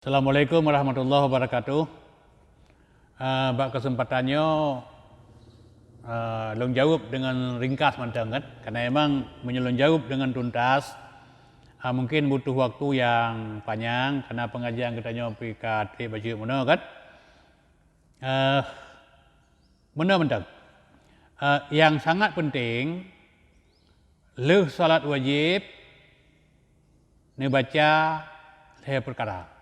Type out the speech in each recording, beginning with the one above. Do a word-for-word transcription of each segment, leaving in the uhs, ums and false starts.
Assalamualaikum warahmatullahi wabarakatuh. Ah, bak kesempatan nyoe, ah, lôn jaweueb deungon ringkas mantong kan, karena emang meunyoe lôn jaweueb deungon tuntas, ah, mungkin butuh waktu nyang panyang, karena pengajian geutanyoe pih ka trép bacut meunoe kan. Eh, meunoe mantong. Eh, nyang sangat penting, lheueh salat wajéb neubaca lhée peukara.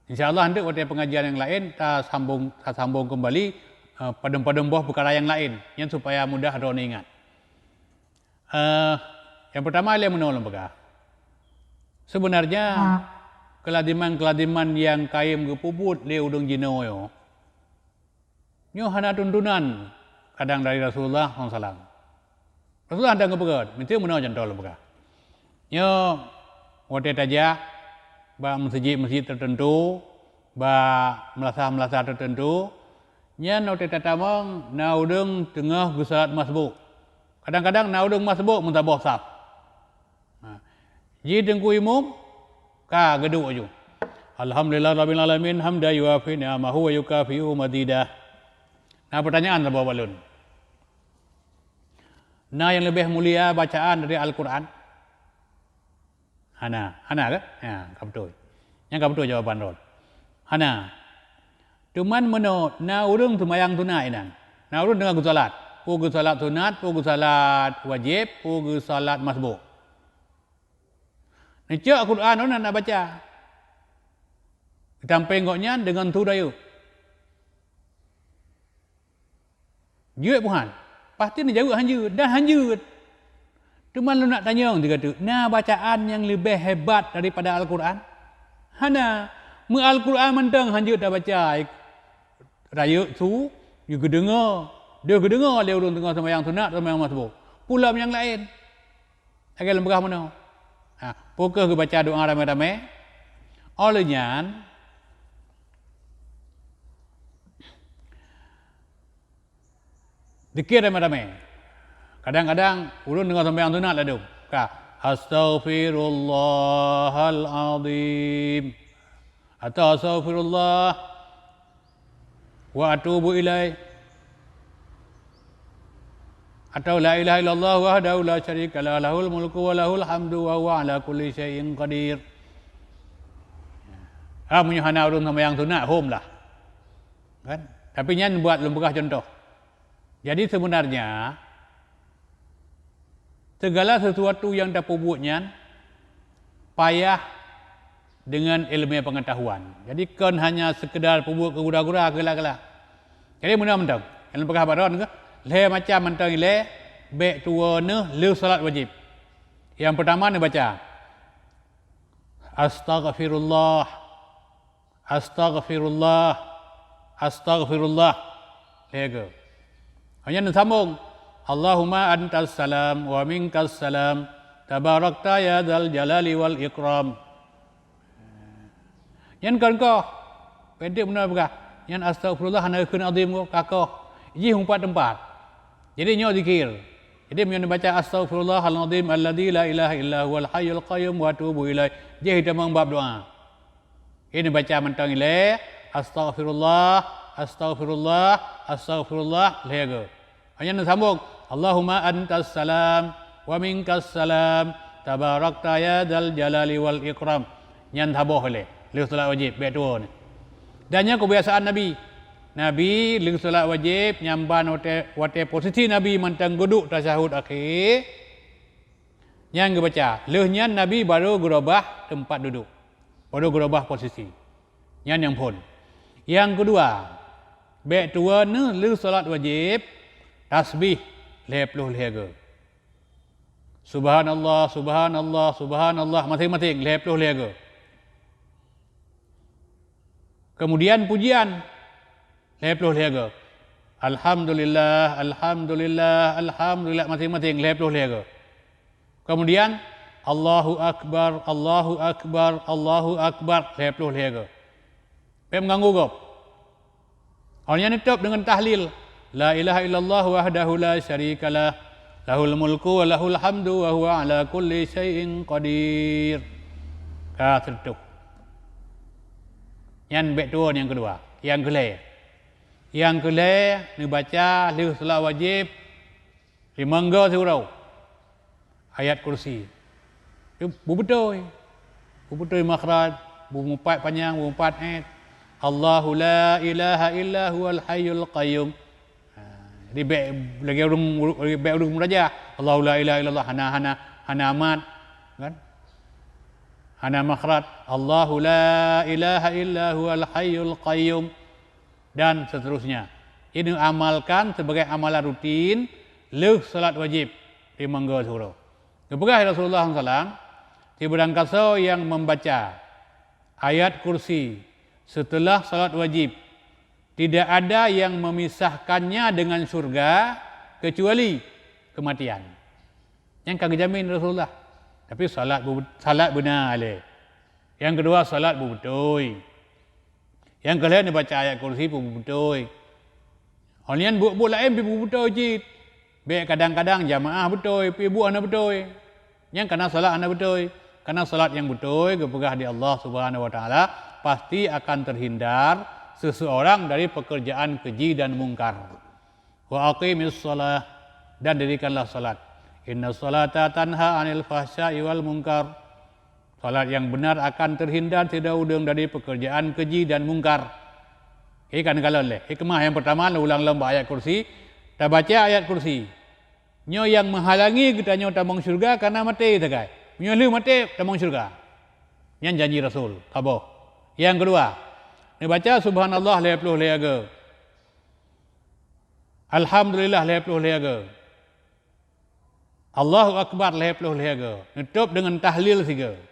Insya Allah, nanti watée pengajian nyang laén tasambong, tasambong keumbali, eh, padum-padum boh peukara nyang laén, nyan supaya mudah droeneuh ingat. Eh, nyang peurtama lé meunoe lôn peugah. Seubeunarnya, keulazeman-keulazeman nyang kayém geupeubuet lé ureuëng jinoe nyoe, nyoe hana tuntunan kadang dari Rasulullah sallallahu alaihi wasallam. Rasulullah hana geupeugah, miseu meunoe contoh lôn peugah. Nyoe watée tajak bak meuseujid-meuseujid teuteuntu, bak meulasah-meulasah teuteuntu, nyan watée tatamong na ureuëng teungoh geusalat masbuk. Kadang-kadang na ureuëng masbuk meusaboh saf. Ha. Ji teungku imum ka geuduek aju. Alhamdulillah rabbil alamin hamdan yuwafi ni'amahu wa yukafi'u mazidah. Na peutanyaan saboh bak lôn. Na nyang leubeh mulia bacaan dari Al-Quran? Hana, hana ke? Ya, ka beutôi. Nyang ka beutôi jawaban droen. Hana. Cuman meunoe na ureuëng seumayang sunat inan. Na ureuëng teungoh geusalat. Peue geusalat sunat, peue geusalat wajéb, peue geusalat masbuk. Neucok Quran droen na baca. Tampéng gobnyan deungon su rayeuk. Jeuet peuhan. Pasti neujaweueb hanjeuet dan hanjeuet. Teuma lôn nak tanyong sigoe teuk, na bacaan nyang leubeh hebat daripada Al-Quran? Hana. Meu Al-Quran mantong hanjeuet tabaca. Rayeuk su, geudeungoe. Deuh geudeungoe lé ureuëng teungoh seumayang sunat, seumayang masbuk. Peulom nyang laén. Lagée lôn peugah meunoe. Ha, peu kheueh geubaca doa ramé-ramé. Óh lheueh nyan, zikir ramé-ramé. Kadang-kadang ureuëng teungoh seumayang sunat ladôm. Ka, "Astaghfirullahal azim." Atau "Astaghfirullah wa atubu ilaih." Atau "La ilaha illallah wahdahu la syarika lah, lahul mulku wa lahul hamdu wa huwa ala kulli syai'in qadir." Ha, meunyoe hana ureuëng seumayang sunat, hom lah. Kan? Tapi nyan buet lôn peugah contoh. Jadi seubeunarnya, segala sesuatu nyang tapeubuet nyan payah deungon iéleumé peungeutahuan. Jadi kon hanya seukeudar peubuet keu gura-gura, keu gula-gula. Jadi meunoe mantong, nyang lôn peugah bak droen keuh, lhée macam mantong ilée bék tuwoe neuh lheueh salat wajéb. Nyang peurtama neubaca, "Astaghfirullah." Astaghfirullah, astaghfirullah. Lhée goe. Hanya neusambong, "Allahumma antas salam wa minkas salam, tabarakta ya dzal jalali wal ikram." Nyan kon koh. Pendek beuna peugah. Nyan astaghfirullah hana kheun azim koh, ka koh. Jih umpat teumpat. Jadi nyoe zikir. Jadi meunyoe neubaca, "Astaghfirullahal azim alladzi la ilaha illa huwal hayyul qayyum wa atubu ilaih." Jih tamong bab doa. Ini baca mantong ilée, "Astaghfirullah, astaghfirullah, astaghfirullah," lhée goe. Hanya neusambong, "Allahumma antas salam, wa minkas salam, tabarakta ya dzal jalali wal ikram." Nyan saboh ilée, lheueh salat wajéb, bék tuwoe neuh. Dan nyan kebiasaan Nabi. Nabi lheueh salat wajéb, nyan ban watée, watée posisi Nabi mantong geuduek tasyahud akhé, nyan geubaca. Lheueh nyan Nabi barô geurobah teumpat duduek. Barô geurobah posisi. Nyan nyang phon. Nyang keudua, bék tuwoe neuh lheueh salat wajéb, tasbih lhée ploh lhée goe. Subhanallah, subhanallah, subhanallah, maséng-maséng lhée ploh lhée goe. Kemudian pujian lhée ploh lhée goe. Alhamdulillah, alhamdulillah, alhamdulillah, maséng-maséng lhée ploh lhée goe. Kemudian, Allahu Akbar, Allahu Akbar, Allahu Akbar, lhée ploh lhée goe. Bék meuganggu gob. Awak nyan neutôb deungon tahlil, "La ilaha illallah wahdahu la syarikalah, lahul mulku wa lahul hamdu wa huwa ala kulli syai'in qadir." Ka seutôb. Nyan bak tuan nyang keudua. Nyang keulhèe. Nyang keulhèe neubaca lheueh salat wajéb limong go siuroe ayat kursi. Beubeutôi. Beubeutôi makhraj, beumeupat panyang, beumeupat 'et. Allahu la ilaha illa huwal hayyul qayyum. Ha, jadi bèk lagèe ureueng, bèk ureueng meurajah. Allahu la ilaha illallah, hana, hana, hana mat, kan? Hana makhraj. Allahu la ilaha illa huwal hayyul qayyum. Dan seterusnya. Ini amalkan sebagai amalan rutin lheueh salat wajéb limong go siuroe. Geupeugah Rasulullah sallallahu alaihi wasallam, "Sibarang kasoe nyang membaca ayat kursi setelah salat wajib, tidak ada yang memisahkannya dengan syurga kecuali kematian." Nyan ka geujamin Rasulullah. Tapi salat bu-, salat beuna lé. Nyang keudua, salat beubeutôi. Nyang keulhèe neubaca ayat kursi pih beubeutôi. Óh lheueh nyan buet-buet laén pih beubeutôi cit. Bèk kadang-kadang jamaah beutôi, pih buet hana beutôi. Nyan kana salat hana beutôi. Kana salat nyang beutôi geupeugah di Allah Subhanahu wa Taala, pasti akan terhindar seseorang dari pekerjaan keji dan mungkar. "Wa aqimis shalah," dan dirikanlah salat. "Inna shalata tanha 'anil fahsya'i wal munkar." Salat nyang benar akan terhindar sidroe ureueng dari pekerjaan keji dan mungkar. Ini kan kalon lé. Hikmah nyang pertama, ulang lom bak ayat kursi. Tabaca ayat kursi. Nyoe nyang meuhalangi geutanyoe tamong syeuruga kana maté sagai. Meunyoe lheueh maté, tamong syeuruga. Nyan janji Rasul, saboh. Nyang keudua, neubaca subhanallah lhèe ploh lhèe go. Alhamdulillah lhèe ploh lhèe go. Allahu Akbar lhèe ploh lhèe go. Neutôb deungon tahlil sigo.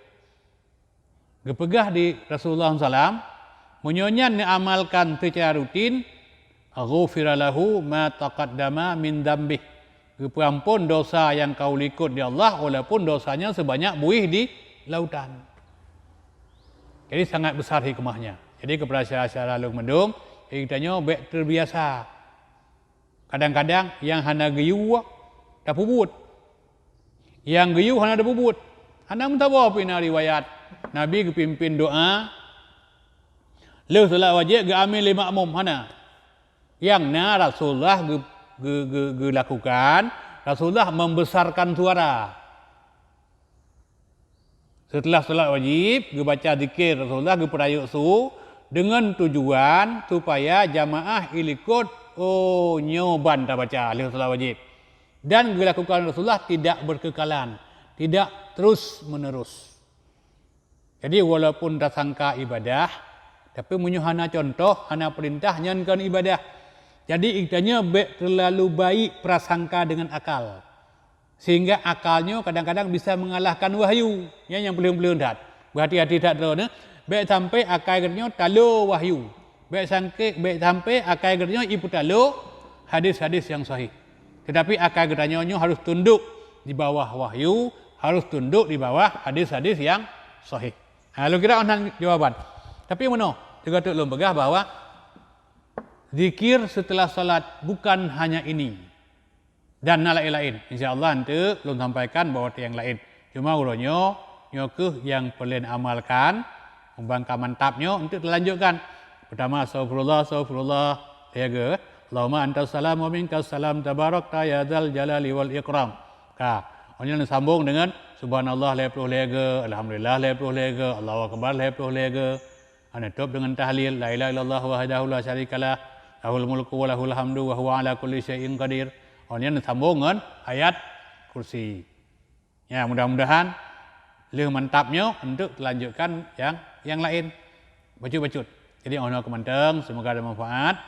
Geupeugah di Rasulullah sallam, meunyoe nyan neuamalkan seucara rutin, "Ghufira lahu ma taqaddama min dzambih." Geupeuamphon dosa nyang ka u likot di Allah, walaupun dosanya seubanyak buih di lautan. Jadi, sangat besar hikmahnya. Jadi, keupada syedara-syedara lôn mandum, geutanyoe bèk teubiasa. Kadang-kadang nyang hana geuyue tapeubuet. Nyang geuyue hana tapeubuet. Hana meusaboh pih na riwayat Nabi geupimpén doa lheueh salat wajéb geuamin lé makmum, hana. Nyang na Rasulullah geu-, geu-, geu-, geulakukan, Rasulullah membesarkan suara. Seuteulah salat wajéb, geubaca zikir Rasulullah geupeurayeuk su deungon tujuan supaya jamaah ilikot, oh, nyoe ban tabaca lheueh salat wajéb. Dan geulakukan Rasulullah tidak berkekalan, tidak terus-menerus. Jadi, walaupun tasangka ibadah, tapi meunyoe hana cuntoh, hana peurintah, nyan kon ibadah. Jadi, geutanyoe bèk teulalu baik prasangka deungon akal. Sehingga akal nyoe kadang-kadang bisa mengalahkan wahyu. Nyan nyang peulheueng-peulheueng that. Beuhati-hati that droeneuh, bèk sampai akai geutanyoe talo wahyu. Bèk sangke-, bèk sampai akai geutanyoe ipeutalo hadis-hadis nyang sahih. Tetapi akai geutanyoe nyoe harus tunduk di bawah wahyu, harus tunduk di bawah hadis-hadis nyang sahih. Ha, lôn kira 'oh nan jawaban. Tapi meunoe, teuga teuk lôn peugah bahwa zikir seuteulah salat bukan hanya ini. Dan na laén-laén. Insya Allah, eunteuk lôn sampaikan bak watèe nyang laén. Cuma uroe nyoe, nyoe kheueh nyang peureulèe amalkan, mumbang ka mantap nyoe, eunteuk talanjutkan. Pertama, astaghfirullah, astaghfirullah. Lhèe go, Allahumma antas salam wa minkas salam, tabarakta ya dzal jalali wal ikram. Ka. Óh nyan sambông deungon subhanallah lhèe ploh lhèe go, alhamdulillah lhèe ploh lhèe go, Allahu akbar lhèe ploh lhèe go. Hana tôb deungon tahlil, "La ilaha illallah wahdahu la syarikalah, lahul mulku wa lahul hamdu wa huwa ala kulli syai'in qadir." Óh nyan sambông ngon ayat kursi. Ya, mudah-mudahan lheueh mantap nyoe eunteuk talanjutkan nyang, nyang laén. Bacut-bacut. Jadi, óh noe keuh mantong, semoga ada manfaat.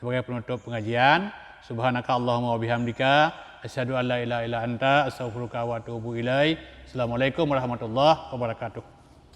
Sebagai penutup pengajian, subhanaka Allahumma wa bihamdika, asyhadu an la ilaha illa anta, astaghfiruka wa atubu ilaik. Assalamualaikum warahmatullahi wabarakatuh.